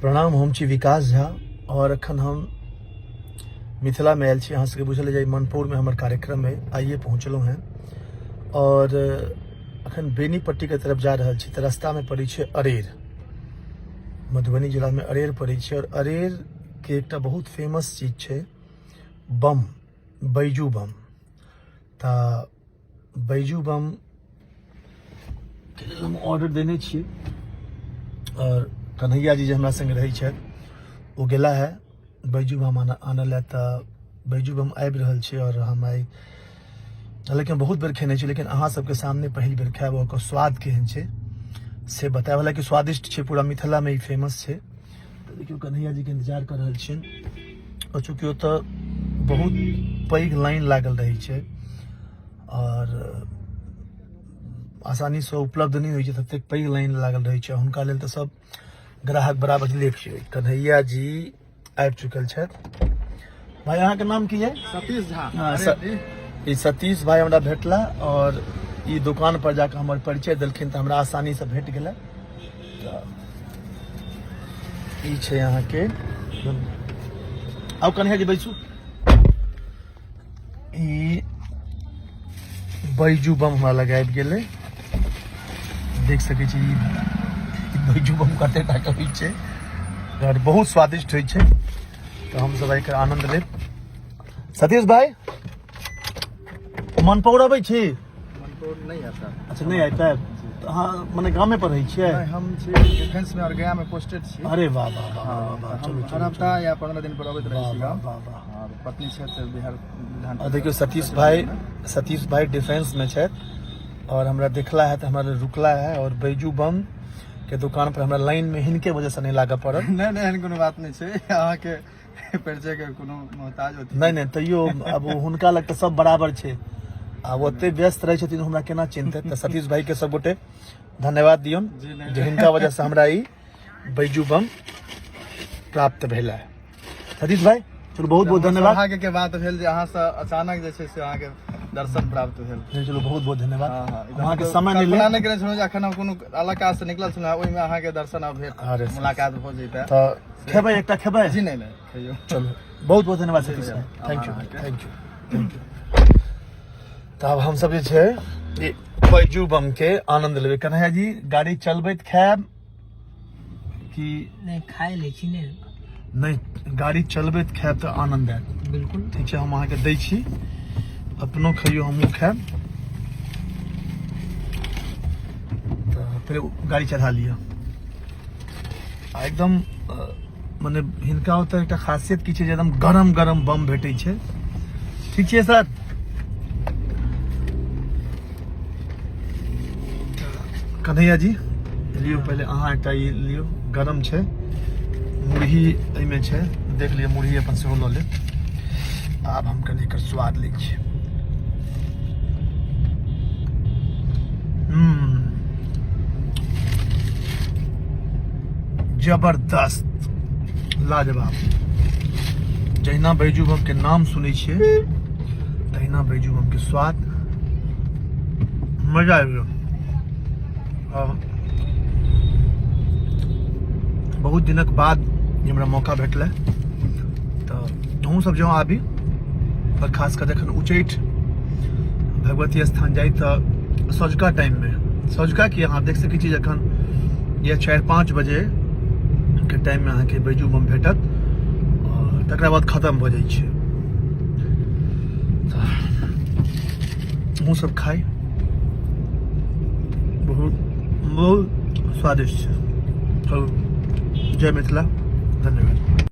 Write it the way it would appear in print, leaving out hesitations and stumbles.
प्रणाम, हम छी विकास झा और अखन हम मिथिलामे आयल छी। अहाँ सबके बुझल अइ जे मनपुरमे हमर कार्यक्रम अइ, आइए पहुँचलहुँ हेँ और अखन बेनीपट्टीके तरफ जा रहल छी। तऽ रास्तामे पड़ै छै अरेर, मधुबनी जिलामे अरेर पड़ै छै और अरेरके एकटा बहुत फेमस चीज छै बम, बैजू बम। तऽ बैजू बम के लेल हम ऑर्डर देने छियै आओर कन्हैया जी जे हमरा संगे रहै छथि ओ गेला है बैजू बम आनऽ लए। तऽ बैजू बम आबि रहल छै आओर हम आइ हालाँकि हम बहुत बेर खेने छी, लेकिन अहाँ सबके सामने पहिल बेर खायब। ओकर स्वाद केहन छै से बतायब। हालाँकि स्वादिष्ट छै, पूरा मिथिलामे ई फेमस छै। तऽ देखियौ, कन्हैया जीके इन्तजार कऽ रहल छियनि आओर चूँकि ओतऽ बहुत पैघ लाइन लागल रहै छै आओर आसानीसँ उपलब्ध नहि होइ छै, ततेक पैघ लाइन लागल रहै छै। हुनका लेल तऽ सब ग्राहक बराबर। देखियौ, कन्हैया जी आबि चुकल छथि। भाई, अहाँके नाम की है? सतीश झा। हाँ, ई सतीश भाई हमरा भेटला और ई दुकान पर जाके हमर परिचय देलखिन तऽ हमरा आसानीसँ भेट गेलै। तऽ ई छै अहाँके। आउ कन्हैया जी, बैसू। ई बैजू बम हमरा लग आबि गेलै। देख सकै छी, ई बैजू बम कते टाका होइ छै और बहुत स्वादिष्ट होइ छै। तऽ हमसब एकर आनंद लेब। सतीश भाई, मन पौड़बै छी? मनपुर नहीं आता। अच्छा, नहि आबि पायब। तऽ अहाँ मने गामे पर रहै छियै? नहीं, हम छी डिफेंस में और गया में पोस्टेड छी। अरे वाह वाह वाह वाह वाह! हम चलू हर चलू। हफ्ता या 15 दिन पर अबैत रहै वाह छी वाह गाम। वाह वाह! और पत्नी छथि बिहार विधान और देखियौ, सतीश भाई, सतीश भाई डिफेंस में छथि और हमरा देखला है तऽ हमरा लेल रुकला है और बैजू बम के दुकान पर हमरा लाइन में हिनके वजह से नहीं लागऽ पड़ल। नहीं नहीं, एहन कोनो बात नहीं छै। अहाँके परिचय के कोनो मोहताज होती। नहि नहि, तैयो अब हुनका लग तऽ सब बराबर छै। आब ओते व्यस्त रहै छथिन, हमरा केना चिन्हतै? तऽ सतीश भाई के सब गोटे धन्यवाद दियौन जी, नहि। जे हिनका वजह से हमरा ई बैजू बम प्राप्त भेल है। सतीश भाई, चलू, बहुत बहुत धन्यवाद। सौभाग्य के बात भेल जे अहाँ से अचानक जे छै से अहाँके दर्शन प्राप्त भेल। नहीं, चलू, बहुत बहुत धन्यवाद। हाँ हाँ अहाँके समय नहि कल्पना ले नहि केने छलहुँ जे अखन हम कोनो अलग काज से निकलल छलहुँ, ओहिमे अहाँके दर्शन आ भेट अरे सर। मुलाकात भऽ जैता। तऽ खेबै, एकटा खेबै? जी नहि नहि, खइयौ। चलू, बहुत बहुत धन्यवाद सतीश भैया, भाई। Thank you. आभार अहाँके। Thank you, thank you. तऽ आब हमसब जे छै ई बैजू बम के आनंद लेबै। कन्हैया जी, गाड़ी चलबैत खायब कि नहि, खाय लै छी ने। नहि, गाड़ी चलबैत खायब तऽ आनंद आयत। बिल्कुल। ठीक छै, हम अहाँके दै छी, अपनो खइयौ, हमहूँ खायब। तऽ फेर गाड़ी चढ़ा लिअ आ एकदम मने हिनका ओतऽ एकटा खासियत की छै जे एकदम गरम गरम बम भेटै छै। ठीक छै सर। कन्हैया जी, लियौ, पहिले अहाँ एकटा ई लियौ, गरम छै। मुरही एहिमे छै, देख लियौ, मुरही अपन सेहो लऽ लेब। आब हम कनि एकर स्वाद लै छी। जबरदस्त, लाजवाब। जहिना बैजू बम के नाम सुनै छियै तहिना बैजू बम के स्वाद, मजा आबि गेल। बहुत दिनक बाद हमरा मौका भेटलै। तऽ अहूँ सब जँ आबी तऽ खास कऽ जखन उच्चैठ भगवती स्थान जाइ तऽ सँझुका टाइममे, सँझुका की, अहाँ देख सकै छी जखन या 4-5 बजे के टाइममे अहाँके बैजू बम भेटत आओर तकरा बाद खतम भऽ जाइ छै। तऽ अहूँ सब खाइ, बहुत बहुत स्वादिष्ट छै। चलू, जय मिथिला, धन्यवाद।